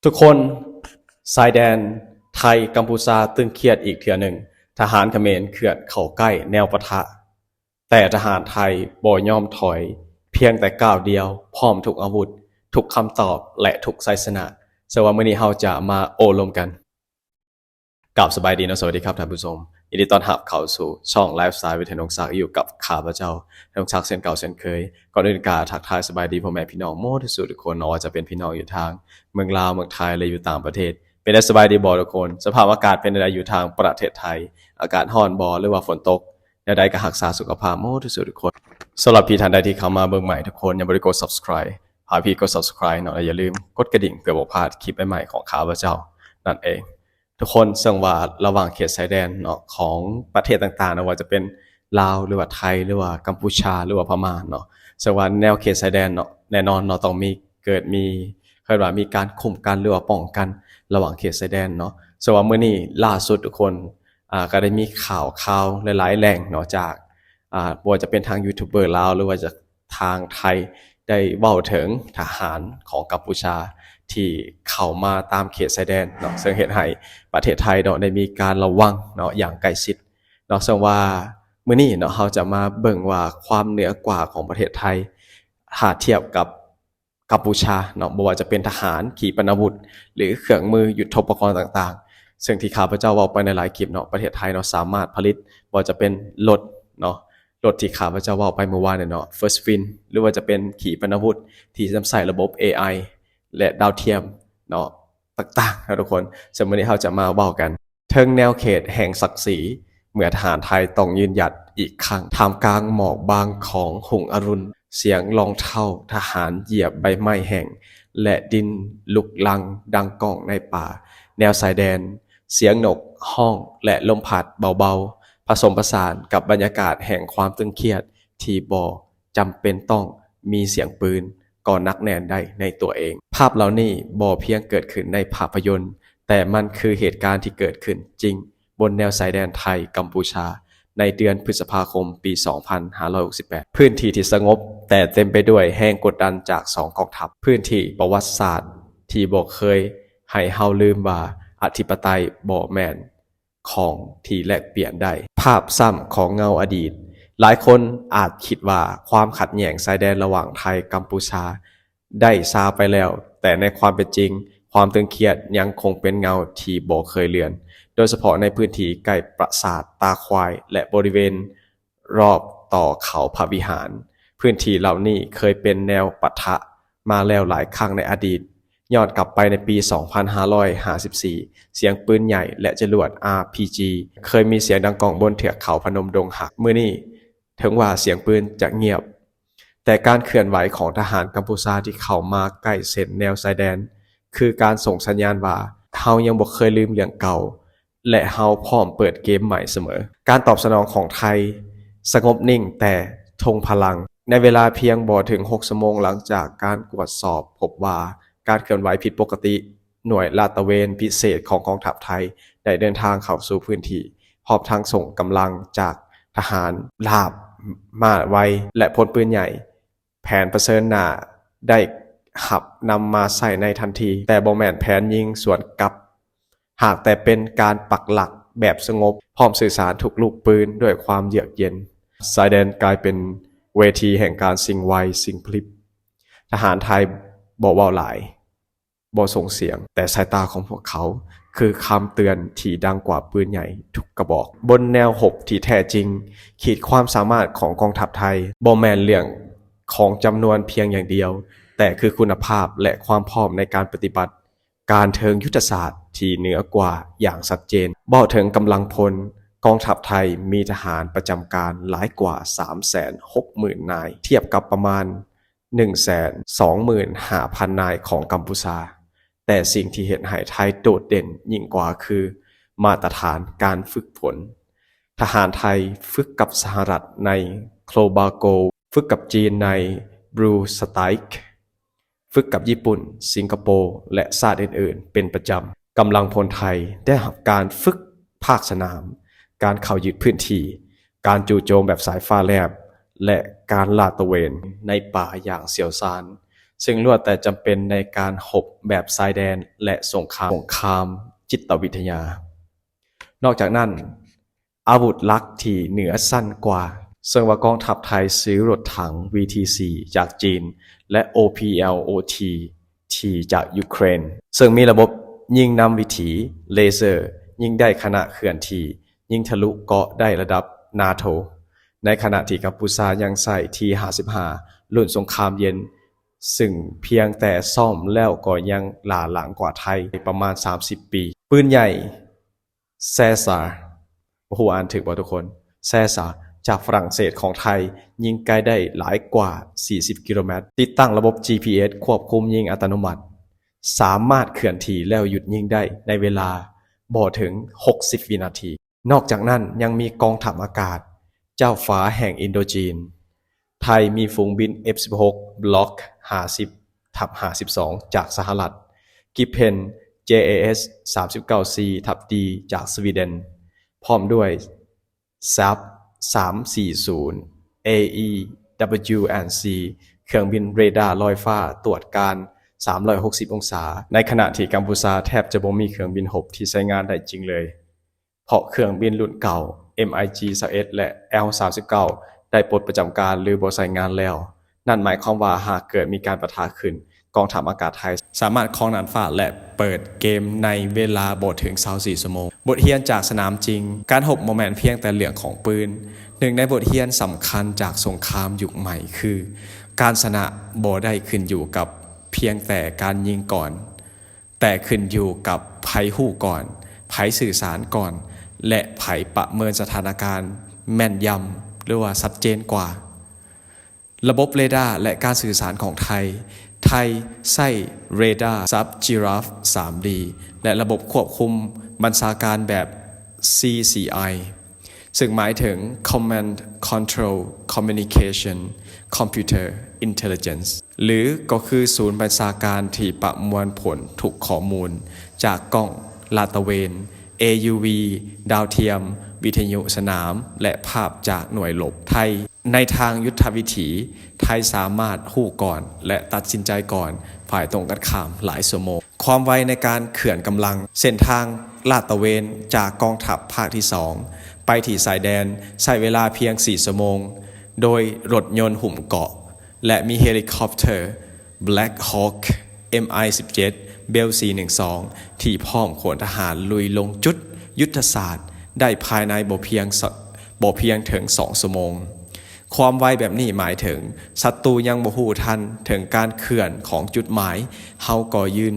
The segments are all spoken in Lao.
ທຸກຄົນ, ຊາຍແດນໄທ-ກັມພູຊາຕຶງຄຽດອີກເທື່ອໜຶ່ງ. ທະຫານຂະເໝນເຄື່ອນເຂົ້າໃກ້ແນວປະທະ, ແຕ່ທະຫານໄທບໍ່ຍອມຖອຍ, ພຽງແຕ່ກ້າວດຽວ, ພ້ອມທຸກອາວຸດ, ທຸກຄຳຕອບ ແລະ ທຸກໄຊຊະນະ. ເຊິ່ງວ່າມື້ນີ້ເຮົາຈະມາໂອ້ລົມກັນ. ກາບສະບາຍດີເນາະ, ສະຫວັດດີຄັບທ່ານຜູ້ຊົມ. ຍິນດີຕ້ອນຮັບເຂົ້າສູ່ຊ່ອງ Lifestyle with ທະນົງສັກ, ຢູ່ກັບຂ້າພະເຈົ້າ ທະນົງສັກ ເຊັ່ນເກົ່າເຊັ່ນເຄີຍ. ກ່ອນອື່ນກະທັກທາຍສະບາຍດີພໍ່ແມ່ພີ່ນ້ອງໝົດທຸກສູ່ທຸກຄົນເນາະ, ວ່າຈະເປັນພີ່ນ້ອງຢູ່ທາງເມືອງລາວ, ເມືອງໄທ ແລະ ຢູ່ຕ່າງປະເທດ. ເປັນໄດ້ສະບາຍດີບໍ່ທຸກຄົນ? ສະພາບອາກາດເປັນແນວໃດຢູ່ທາງປະເທດໄທ? ອາກາດຮ້ອນບໍ່ ຫຼືວ່າຝົນຕົກ? ແນວໃດກະຮັກສາສຸຂະພາບໝົດທຸກສູ່ທຸກຄົນ. ສຳລັບທີ່ທ່ານໃດທີ່ເຂົ້າມາເບິ່ງໃໝ່, ທຸກຄົນຍັງບໍ່ໄດ້ກົດ Subscribe, ຝາກພີ່ກົດ Subscribe ເນາະ, ແລະ ຢ່າລືມກົດກະດິ່ງເພື່ອບໍ່ພາດຄລິບໃໝ່ໆຂອງຂ້າພະເຈົ້ານັ້ນເອງ. ທຸກຄົນ, ເຊິ່ງວ່າລະຫວ່າງເຂດຊາຍແດນເນາະ ຂອງປະເທດຕ່າງໆເນາະ, ວ່າຈະເປັນລາວ ຫຼືວ່າໄທ ຫຼືວ່າກັມພູຊາ ຫຼືວ່າພະມ້າເນາະ, ເຊິ່ງວ່າແນວເຂດຊາຍແດນເນາະ ແນ່ນອນເນາະ ຕ້ອງມີ ເກີດມີ ເອີ້ນວ່າມີການຄຸ້ມກັນ ຫຼືວ່າປ້ອງກັນລະຫວ່າງເຂດຊາຍແດນເນາະ. ເຊິ່ງວ່າມື້ນີ້ລ່າສຸດ, ທຸກຄົນ, ອ່າ ກໍໄດ້ມີຂ່າວຄາວຫຼາຍໆແຫຼ່ງເນາະ ຈາກ ອ່າ ບໍ່ວ່າຈະເປັນທາງຢູທູບເບີລາວ ຫຼືວ່າຈາກ ທາງໄທໄດ້ເວົ້າເຖິງທະຫານຂອງກັມພູຊາທີ່ເຂົ້າມາຕາມເຂດຊາຍແດນເນາະ, ເຊິ່ງເຮັດໃຫ້ປະເທດໄທເນາະໄດ້ມີການລະວັງເນາະຢ່າງໃກ້ຊິດເນາະ. ເຊິ່ງວ່າມື້ນີ້ເນາະ ເຮົາຈະມາເບິ່ງວ່າຄວາມເໜືອກວ່າຂອງປະເທດໄທ ຖ້າທຽບກັບກັມພູຊາເນາະ, ບໍ່ວ່າຈະເປັນທະຫານ, ຂີປະນາວຸດ ຫຼື ເຄື່ອງມືຍຸດໂທປະກອນຕ່າງໆ, ເຊິ່ງທີ່ຂ້າພະເຈົ້າເວົ້າໄປໃນຫຼາຍຄລິບເນາະ, ປະເທດໄທເນາະສາມາດຜະລິດ ບໍ່ວ່າຈະເປັນລົດເນາະ, ລົດທີ່ຂ້າພະເຈົ້າເວົ້າໄປມື້ວານນີ້ເນາະ First Win ຫຼືວ່າຈະເປັນຂີປະນາວຸດທີ່ນຳໃຊ້ລະບົບ ເອໄອ ແລະ ດາວທຽມເນາະ ຕ່າງໆເນາະທຸກຄົນ. ເຊິ່ງມື້ນີ້ເຮົາຈະມາເວົ້າກັນເຖິງແນວເຂດແຫ່ງສັກສີ ເມື່ອທະຫານໄທຕ້ອງຢືນຢັດອີກຄັ້ງ ທ່າມກາງໝອກບາງຂອງຮຸ່ງອະລຸນ, ສຽງລອງເທົ້າທະຫານຢຽບໃບໄມ້ແຫ້ງ ແລະ ດິນລຸກລັງດັ່ງກ້ອງໃນປ່າແນວຊາຍແດນ, ສຽງນົກຮ້ອງ ແລະ ລົມພັດເບົາໆ ຜະສົມປະສານກັບບັນຍາກາດແຫ່ງຄວາມຕຶງຄຽດທີ່ບໍ່ຈຳເປັນຕ້ອງມີສຽງປືນກໍໜັກແໜ້ນໄດ້ໃນຕົວເອງ. ພາບເຫຼົ່ານີ້ບໍ່ພຽງເກີດຂຶ້ນໃນພາບພະຍົນ, ແຕ່ມັນຄືເຫດການທີ່ເກີດຂຶ້ນຈິງບົນແນວຊາຍແດນໄທ-ກັມພູຊາ ໃນເດືອນພຶດສະພາຄົມປີສອງພັນຫ້າຮ້ອຍຫົກສິບແປດ. ພື້ນທີ່ທີ່ສະຫງົບ ແຕ່ເຕັມໄປດ້ວຍແຮງກົດດັນຈາກສອງກອງທັບ, ພື້ນທີ່ປະຫວັດສາດທີ່ບໍ່ເຄີຍໃຫ້ເຮົາລືມວ່າ ອະທິປະໄຕບໍ່ແມ່ນ ຂອງທີ່ແລກປ່ຽນໄດ້. ພາບຊ້ຳຂອງເງົາອະດີດ. ຫຼາຍຄົນອາດຄິດວ່າຄວາມຂັດແຍ່ງຊາຍແດນລະຫວ່າງໄທ-ກັມພູຊາໄດ້ຊາໄປແລ້ວ, ແຕ່ໃນຄວາມເປັນຈິງ, ຄວາມຕຶງຄຽດຍັງຄົງເປັນເງົາທີ່ບໍ່ເຄີຍເລືອນ, ໂດຍສະເພາະໃນພື້ນທີ່ໃກ້ປາສາດຕາຄວາຍ ແລະ ບໍລິເວນ ລອບຕໍ່ເຂົາພະວິຫານ. ພື້ນທີ່ເຫຼົ່ານີ້ເຄີຍເປັນແນວປະທະມາແລ້ວຫຼາຍຄັ້ງໃນອະດີດ. ຍ້ອນກັບໄປໃນປີສອງພັນຫ້າຮ້ອຍຫ້າສິບສີ່, ສຽງປືນໃຫຍ່ ແລະ ຈະຫຼວດ ອາພີຈີ ເຄີຍມີສຽງດັງກ້ອງບົນເທືອກເຂົາພະນົມດົງຫັກ. ມື້ນີ້, ເຖິງວ່າສຽງປືນຈະງຽບ, ແຕ່ການເຄື່ອນໄຫວຂອງທະຫານກຳປູຊາທີ່ເຂົ້າມາໃກ້ເສັ້ນແນວຊາຍແດນ ຄືການສົ່ງສັນຍານວ່າ ເຮົາຍັງບໍ່ເຄີຍລືມເລື່ອງເກົ່າ ແລະ ເຮົາພ້ອມເປີດເກມໃໝ່ສະເໝີ. ການຕອບສະໜອງຂອງໄທສະຫງົບນິ່ງແຕ່ທົ່ງພະລັງ. ໃນເວລາພຽງບໍ່ເຖິງຫົກຊົ່ວໂມງຫຼັງຈາກການກວດສອບພົບວ່າການເຄື່ອນໄຫວຜິດປົກກະຕິ, ໜ່ວຍລາດຕະເວນພິເສດຂອງກອງທັບໄທໄດ້ເດີນທາງເຂົ້າສູ່ພື້ນທີ່, ພ້ອມທັງສົ່ງກຳລັງຈາກທະຫານລາບ, ມ້າໄວ ແລະ ພົນປືນໃຫຍ່. ແຜນປະເຊີນໜ້າໄດ້ຮັບນຳມາໃຊ້ໃນທັນທີ, ແຕ່ບໍ່ແມ່ນແຜນຍິງສວນກັບ, ຫາກແຕ່ເປັນການປັກຫຼັກແບບສະຫງົບ, ພ້ອມສື່ສານທຸກລູກປືນດ້ວຍຄວາມເຍືອກເຢັນ. ຊາຍແດນກາຍເປັນເວທີແຫ່ງການຊິງໄວຊິງພລິບ. ທະຫານໄທບໍ່ເວົ້າຫຼາຍ, ບໍ່ສົ່ງສຽງ, ແຕ່ສາຍຕາຂອງພວກເຂົາຄືຄຳເຕືອນທີ່ດັງກວ່າປືນໃຫຍ່ທຸກກະບອກ. ບົນແນວຮົບທີ່ແທ້ຈິງ, ຂີດຄວາມສາມາດຂອງກອງທັບໄທບໍ່ແມ່ນເລື່ອງຂອງຈຳນວນພຽງຢ່າງດຽວ, ແຕ່ຄືຄຸນນະພາບ ແລະ ຄວາມພ້ອມໃນການປະຕິບັດການເທິງຍຸດທະສາດທີ່ເໜືອກວ່າຢ່າງຊັດເຈນ. ເວົ້າເຖິງກຳລັງພົນ, ກອງທັບໄທມີທະຫານປະຈຳການຫຼາຍກວ່າສາມແສນຫົກໝື່ນນາຍ, ທຽບກັບປະມານ ໜຶ່ງແສນສອງໝື່ນຫ້າພັນນາຍຂອງກຳປູຊາ, ແຕ່ສິ່ງທີ່ເຮັດໃຫ້ໄທໂດດເດັ່ນຍິ່ງກວ່າຄືມາດຕະຖານການຝຶກຝົນ. ທະຫານໄທຝຶກກັບສະຫະລັດໃນໂຄບາໂກ, ຝຶກກັບຈີນໃນບຣູສະໄຕ, ຝຶກກັບຍີ່ປຸ່ນ, ສິງກະໂປ ແລະ ຊາດອື່ນໆເປັນປະຈຳ. ກຳລັງພົນໄທໄດ້ຮັບການຝຶກພາກສະໜາມ, ການເຂົ້າຍຶດພື້ນທີ່, ການຈູ່ໂຈມແບບສາຍຟ້າແລບ ແລະ ການລາດຕະເວນໃນປ່າຢ່າງຊ່ຽວຊານ. ເຊິ່ງລ້ວນແຕ່ຈຳເປັນໃນການຮົບແບບຊາຍແດນ ແລະ ສົງຄາມ, ສົງຄາມຈິດຕະວິທະຍາ. ນອກຈາກນັ້ນ, ອາວຸດຫຼັກທີ່ເໜືອຊັ້ນກວ່າ, ເຊິ່ງວ່າກອງທັບໄທຊື້ລົດຖັງ ວີທີສີ່ ຈາກຈີນ ແລະ ໂອພີແອລໂອທີ ທີ່ຈາກຢູເຄຣນ, ເຊິ່ງມີລະບົບຍິງນຳວິຖີເລເຊີ, ຍິງໄດ້ຂະນະເຄື່ອນທີ່, ຍິງທະລຸເກາະໄດ້ລະດັບນາໂທ, ໃນຂະນະທີ່ກຳປູຊາຍັງໃຊ້ທີຫ້າສິບຫ້າ ລຸ້ນສົງຄາມເຢັນ, ເຊິ່ງພຽງແຕ່ຊ້ອມແລ້ວກໍຍັງຫຼ້າຫຼັງກວ່າໄທປະມານສາມສິບປີ. ປືນໃຫຍ່ ແຊຊາ ບໍ່ຮູ້ອ່ານຖືກບໍ່ທຸກຄົນ, ແຊຊາ ຈາກຝຣັ່ງເສດຂອງໄທ ຍິງໄກໄດ້ຫຼາຍກວ່າສີ່ສິບກິໂລແມັດ, ຕິດຕັ້ງລະບົບຈີພີເອັສຄວບຄຸມຍິງອັດຕະໂນມັດ, ສາມາດເຄື່ອນທີ່ແລ້ວຢຸດຍິງໄດ້ໃນເວລາບໍ່ເຖິງຫົກສິບວິນາທີ. ນອກຈາກນັ້ນຍັງມີກອງທັບອາກາດເຈົ້າຟ້າແຫ່ງອິນໂດຈີນ, ໄທມີຝູງບິນເອັຟສິບຫົກ ບລັອກຫ້າສິບ ທັບຫ້າສິບສອງ ຈາກສະຫະລັດ, ກິບເພັນ ເຈເອເອັສ ສາມສິບເກົ້າ ຊີ ທັບ ດີ ຈາກສະວີເດັນ, ພ້ອມດ້ວຍ ແຊັບ ສາມສີ່ສູນ ເອອີ ດັບເບິນຢູ ແອນ ຊີ ເຄື່ອງບິນເຣດາລອຍຟ້າຕວດການສາມຮ້ອຍຫົກສິບອົງສາ, ໃນຂະນະທີ່ກຳປູຊາແທບຈະບໍ່ມີເຄື່ອງບິນຮົບທີ່ໃຊ້ງານໄດ້ຈິງເລີຍ. ເພາະເຄື່ອງບິນລຸ້ນເກົ່າ ເອັມໄອຈີ ຊາວເອັດ ແລະ ແອລ ສາມສິບເກົ້າ ໄດ້ປົດປະຈຳການ ຫຼື ບໍ່ໃຊ້ງານແລ້ວ. ນັ້ນໝາຍຄວາມວ່າຫາກເກີດມີການປະທະຂຶ້ນ, ກອງທັບອາກາດໄທສາມາດຄອງນ່ານຟ້າ ແລະ ເປີດເກມໃນເວລາບໍ່ເຖິງຊາວສີ່ຊົ່ວໂມງ. ບົດຮຽນຈາກສະໜາມຈິງ, ການຮົບບໍ່ແມ່ນພຽງແຕ່ເລື່ອງຂອງປືນ. ໜຶ່ງໃນບົດຮຽນສຳຄັນຈາກສົງຄາມຍຸກໃໝ່ຄື ການຊະນະບໍ່ໄດ້ຂຶ້ນຢູ່ກັບພຽງແຕ່ການຍິງກ່ອນ, ແຕ່ຂຶ້ນຢູ່ກັບໃຜຮູ້ກ່ອນ, ໃຜສື່ສານກ່ອນ ແລະ ໃຜປະເມີນສະຖານະການແມ່ນຢຳ ຫຼືວ່າຊັດເຈນກວ່າ. ລະບົບເຣດາ ແລະ ການສື່ສານຂອງໄທ, ໄທໃຊ້ເຣດາ Sub Giraffe ສາມດີ ແລະ ລະບົບຄວບຄຸມບັນຊາການແບບ ຊີຊີໄອ ເຊິ່ງໝາຍເຖິງ Command Control Communication Computer Intelligence ຫຼື ກໍຄືສູນບັນຊາການທີ່ປະມວນຜົນທຸກຂໍ້ມູນຈາກກ້ອງລາດຕະເວນ, ເອຢູວີ, ດາວທຽມ, ວິທະຍຸສະໜາມ ແລະ ພາບຈາກໜ່ວຍລົບໄທ. ໃນທາງຍຸດທະວິທີ, ໄທສາມາດຮູ້ກ່ອນ ແລະ ຕັດສິນໃຈກ່ອນຝ່າຍຕົງກັນຂ້າມຫຼາຍຊົ່ວໂມງ. ຄວາມໄວໃນການເຄື່ອນກຳລັງ, ເສັ້ນທາງລາດຕະເວນຈາກກອງທັບພາກທີສອງໄປທີ່ຊາຍແດນໃຊ້ເວລາພຽງສີ່ຊົ່ວໂມງ ໂດຍລົດຍົນຫຸ້ມເກາະ ແລະ ມີເຮລິຄອບເຕີ Black Hawk ເອັມໄອສິບເຈັດ Bell ສີ່ໜຶ່ງສອງ ທີ່ພ້ອມຂົນທະຫານລຸຍລົງຈຸດຍຸດທະສາດໄດ້ພາຍໃນບໍ່ພຽງ ບໍ່ພຽງເຖິງສອງຊົ່ວໂມງ. ຄວາມໄວແບບນີ້ໝາຍເຖິງສັດຕູຍັງບໍ່ຮູ້ທັນເຖິງການເຄື່ອນຂອງຈຸດໝາຍ, ເຮົາກໍຢືນ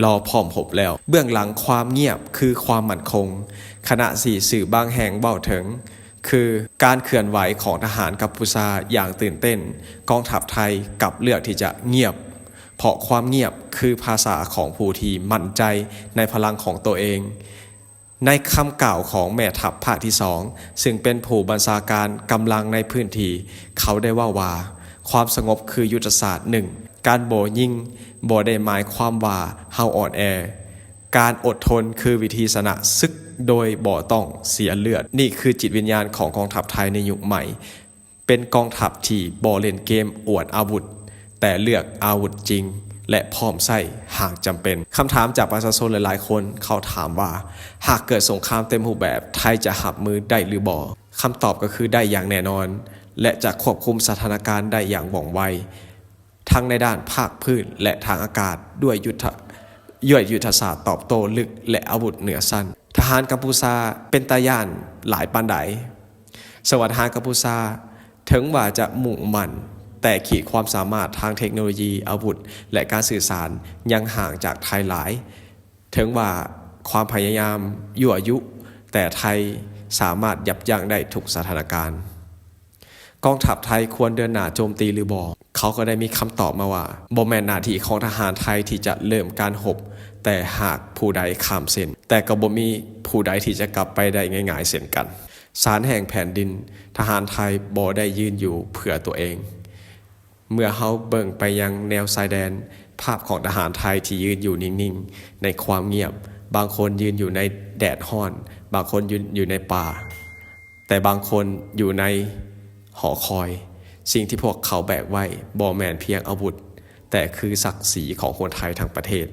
ລໍພ້ອມຮົບແລ້ວ. ເບື້ອງຫຼັງຄວາມງຽບຄືຄວາມໝັ້ນຄົງ. ຂະນະທີ່ສື່ບາງແຫ່ງເວົ້າເຖິງ ຄືການເຄື່ອນໄຫວຂອງທະຫານກຳປູຊາຢ່າງຕື່ນເຕັ້ນ, ກອງທັບໄທກັບເລືອກທີ່ຈະງຽບ, ເພາະຄວາມງຽບຄືພາສາຂອງຜູ້ທີ່ໝັ້ນໃຈໃນພະລັງຂອງໂຕເອງ. ໃນຄຳກ່າວຂອງແມ່ທັບພາກທີສອງ ເຊິ່ງເປັນຜູ້ບັນຊາການກຳລັງໃນພື້ນທີ່, ເຂົາໄດ້ເວົ້າວ່າ, ຄວາມສະຫງົບຄືຍຸດທະສາດ. ໜຶ່ງ ການບໍ່ຍິງບໍ່ໄດ້ໝາຍຄວາມວ່າເຮົາອ່ອນແອ. ການອົດທົນຄືວິທີຊະນະສຶກໂດຍບໍ່ຕ້ອງເສຍເລືອດ. ນີ້ຄືຈິດວິນຍານຂອງກອງທັບໄທໃນຍຸກໃໝ່. ເປັນກອງທັບທີ່ບໍ່ຫຼິ້ນເກມອວດອາວຸດ, ແຕ່ເລືອກອາວຸດຈິງ ແລະ ພ້ອມໃຊ້ຫາກຈຳເປັນ. ຄຳຖາມຈາກປະຊາຊົນຫຼາຍໆຄົນ, ເຂົາຖາມວ່າ ຫາກເກີດສົງຄາມເຕັມຮູບແບບ, ໄທຈະຮັບມືໄດ້ຫຼືບໍ່? ຄຳຕອບກໍຄືໄດ້ຢ່າງແນ່ນອນ ແລະ ຈະຄວບຄຸມສະຖານະການໄດ້ຢ່າງວ່ອງໄວ, ທັງໃນດ້ານພາກພື້ນ ແລະ ທາງອາກາດ ດ້ວຍຍຸດທະ ດ້ວຍຍຸດທະສາດຕອບໂຕ້ລຶກ ແລະ ອາວຸດເໜືອຊັ້ນ. ທະຫານກຳປູຊາເປັນຕາຢ້ານຫຼາຍປານໃດ? ສະຫວັດທະຫານກຳປູຊາ ເຖິງວ່າຈະມຸ່ງໝັ້ນ, ແຕ່ຂີດຄວາມສາມາດທາງເທັກໂນໂລຢີ, ອາວຸດ ແລະ ການສື່ສານຍັງຫ່າງຈາກໄທຫຼາຍ. ເຖິງວ່າຄວາມພະຍາຍາມຍົວະຍຸ, ແຕ່ໄທສາມາດຢັບຢັ້ງໄດ້ທຸກສະຖານະການ. ກອງທັບໄທຄວນເດີນໜ້າໂຈມຕີຫຼືບໍ່? ເຂົາກໍໄດ້ມີຄຳຕອບມາວ່າ, ບໍ່ແມ່ນໜ້າທີ່ຂອງທະຫານໄທທີ່ຈະເລີ່ມການຮົບ, ແຕ່ຫາກຜູ້ໃດຂ້າມເສັ້ນ, ແຕ່ກໍບໍ່ມີຜູ້ໃດທີ່ຈະກັບໄປໄດ້ງ່າຍໆເຊັ່ນກັນ. ສານແຫ່ງແຜ່ນດິນ, ທະຫານໄທບໍ່ໄດ້ຢືນຢູ່ເພື່ອຕົວເອງ. ເມື່ອເຮົາເບິ່ງໄປຍັງແນວຊາຍແດນ, ພາບຂອງທະຫານໄທທີ່ຢືນຢູ່ນິ່ງໆໃນຄວາມງຽບ, ບາງຄົນຢືນຢູ່ໃນແດດຮ້ອນ, ບາງຄົນຢືນຢູ່ໃນປ່າ, ແຕ່ບາງຄົນຢູ່ໃນຫໍຄອຍ. ສິ່ງທີ່ພວກເຂົາແບກໄວ້ບໍ່ແມ່ນພຽງອາວຸດ, ແຕ່ຄືສັກສີຂອງຄົນໄທທັງປະເທດ.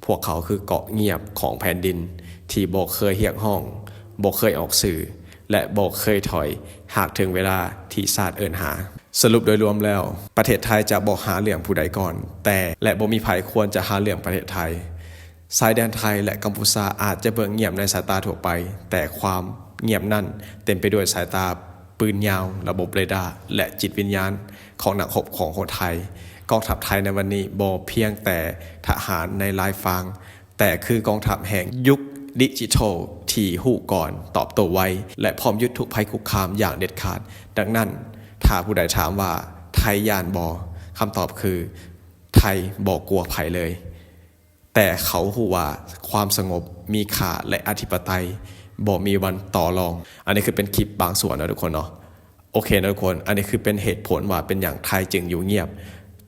ພວກເຂົາຄືເກາະງຽບຂອງແຜ່ນດິນ ທີ່ບໍ່ເຄີຍຮຽກຮ້ອງ, ບໍ່ເຄີຍອອກສື່ ແລະ ບໍ່ເຄີຍຖອຍ ຫາກເຖິງເວລາທີ່ຊາດເອີ້ນຫາ. ສະຫຼຸບໂດຍລວມແລ້ວ, ປະເທດໄທຈະບໍ່ຫາເລື່ອງຜູ້ໃດກ່ອນ, ແຕ່ ແລະ ບໍ່ມີໃຜຄວນຈະຫາເລື່ອງປະເທດໄທ. ຊາຍແດນໄທ ແລະ ກຳພູຊາອາດຈະເບິ່ງງຽບໃນສາຍຕາທົ່ວໄປ, ແຕ່ຄວາມງຽບນັ້ນເຕັມໄປດ້ວຍສາຍຕາ ປືນຍາວ, ລະບົບເຣດ້າ ແລະ ຈິດວິນຍານຂອງນັກຮົບຂອງຄົນໄທ. ກອງທັບໄທໃນວັນນີ້ບໍ່ພຽງແຕ່ທະຫານໃນລາຍຟາງ, ແຕ່ຄືກອງທັບແຫ່ງຍຸກດິຈິທັນທີ່ຮູ້ກ່ອນ, ຕອບໂຕ້ໄວ ແລະ ພ້ອມຢຸດທຸກໄພຄຸກຄາມຢ່າງເດັດຂາດ. ດັ່ງນັ້ນ, ຖ້າຜູ້ໃດຖາມວ່າໄທຢ້ານບໍ່? ຄຳຕອບຄື ໄທບໍ່ກົວໃຜເລີຍ. ແຕ່ເຂົາຮູ້ວ່າຄວາມສະຫງົບມີຄ່າ ແລະ ອະທິປະໄຕບໍ່ມີວັນຕໍ່ລອງ. ອັນນີ້ຄືເປັນຄລິບບາງສ່ວນເນາະທຸກຄົນເນາະ. ໂອເຄເນາະທຸກຄົນ, ອັນນີ້ຄືເປັນເຫດຜົນວ່າເປັນຫຍັງໄທຈຶ່ງຢູ່ງຽບ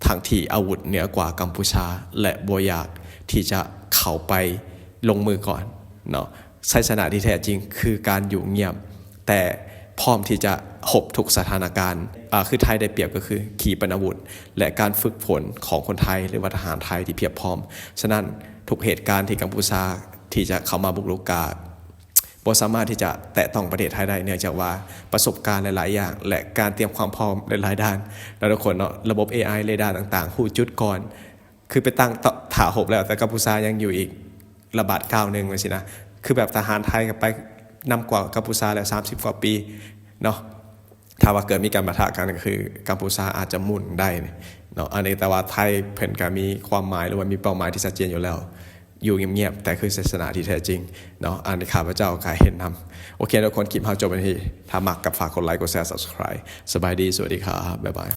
ທັງທີ່ອາວຸດເໜືອກວ່າກຳພູຊາ ແລະ ບໍ່ຢາກທີ່ຈະເຂົ້າໄປລົງມືກ່ອນເນາະ. ໄຊຊະນະທີ່ແທ້ຈິງຄືການຢູ່ງຽບ ແຕ່ພ້ອມທີ່ຈະຮົບທຸກສະຖານະການ. ອາ ຄືໄທໄດ້ປຽບກໍຄືຂີປະນາວຸດ ແລະ ການຝຶກຝົນຂອງຄົນໄທ ຫຼືວ່າທະຫານໄທທີ່ພຽບພ້ອມ. ສະນັ້ນ ທຸກເຫດການທີ່ກຳພູຊາທີ່ຈະເຂົ້າມາບຸກລຸກ ກະບໍ່ສາມາດທີ່ຈະແຕະຕ້ອງປະເທດໄທໄດ້ ເນື່ອງຈາກວ່າປະສົບການຫຼາຍໆຢ່າງ ແລະ ການຕຽມຄວາມພ້ອມຫຼາຍໆດ້ານເນາະທຸກຄົນເນາະ. ລະບົບເອໄອເຣດ້າຕ່າງໆ ຮູ້ຈຸດກ່ອນ ຄືໄປຕັ້ງຖ້າຮົບແລ້ວ ແຕ່ກຳພູຊາຍັງຢູ່ອີກລະບາດກ້າວໜຶ່ງຈັ່ງຊີ້ນະ. ຄືແບບທະຫານໄທກໍໄປນຳກວ່າກຳພູຊາແລ້ວສາມສິບກວ່າປີເນາະ. ຖ້າວ່າເກີດມີການປະທະກັນ ກໍຄືກຳພູຊາອາດຈະໝຸ່ນໄດ້ເນາະ. ອັນນີ້ ແຕ່ວ່າໄທເພິ່ນກໍມີຄວາມໝາຍ ຫຼືວ່າມີເປົ້າໝາຍທີ່ຊັດເຈນຢູ່ແລ້ວ. ຢູ່ງຽບໆ ແຕ່ຄືໄຊຊະນະທີ່ແທ້ຈິງເນາະ. ອັນນີ້ຂ້າພະເຈົ້າກໍເຫັນນຳ. ໂອເຄທຸກຄົນ, ຄລິບເຮົາຈົບໄວ້ທີ່ນີ້. ຖ້າມັກກໍຝາກກົດໄລ ກົດແຊ Subscribe. ສະບາຍດີ, ສະຫວັດດີຄັບ, ບາຍບາຍ.